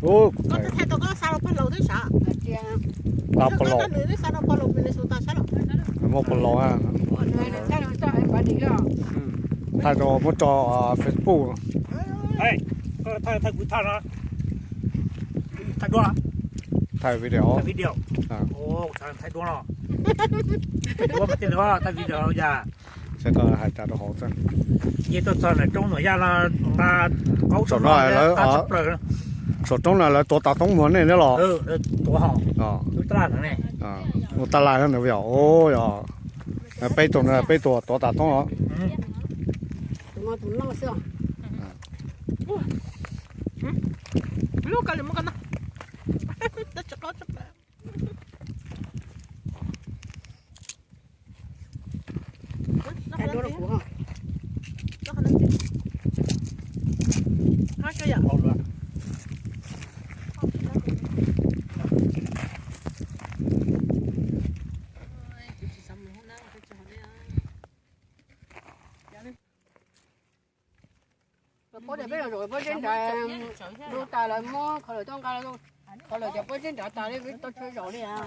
Ub, kuv thaij tau koj xa rau pog laus twb sav. Xa pog laus. Muaj pog laus. Thaij rau muab tso Facebook. Thaij video. Thaij video. Thaij video yog. Saib koj hais cas rau hauv xwb. Nce tuaj txog ntawm roob Nuam Yaj no, nqa qaub saum no lawv, saum roob no lawv tuav tav toob muag nej thiab los? Tuav hauv. Ua taj laj ntawd yog, yog peb tug, peb tug tuav tav toob os. Puab tias peb los zaum puab teb nrad, du tas lawv muab khaws lawm tuaj nqa, khaws lawm ces puab teb nrad tas li, tau tshuav zaum li as.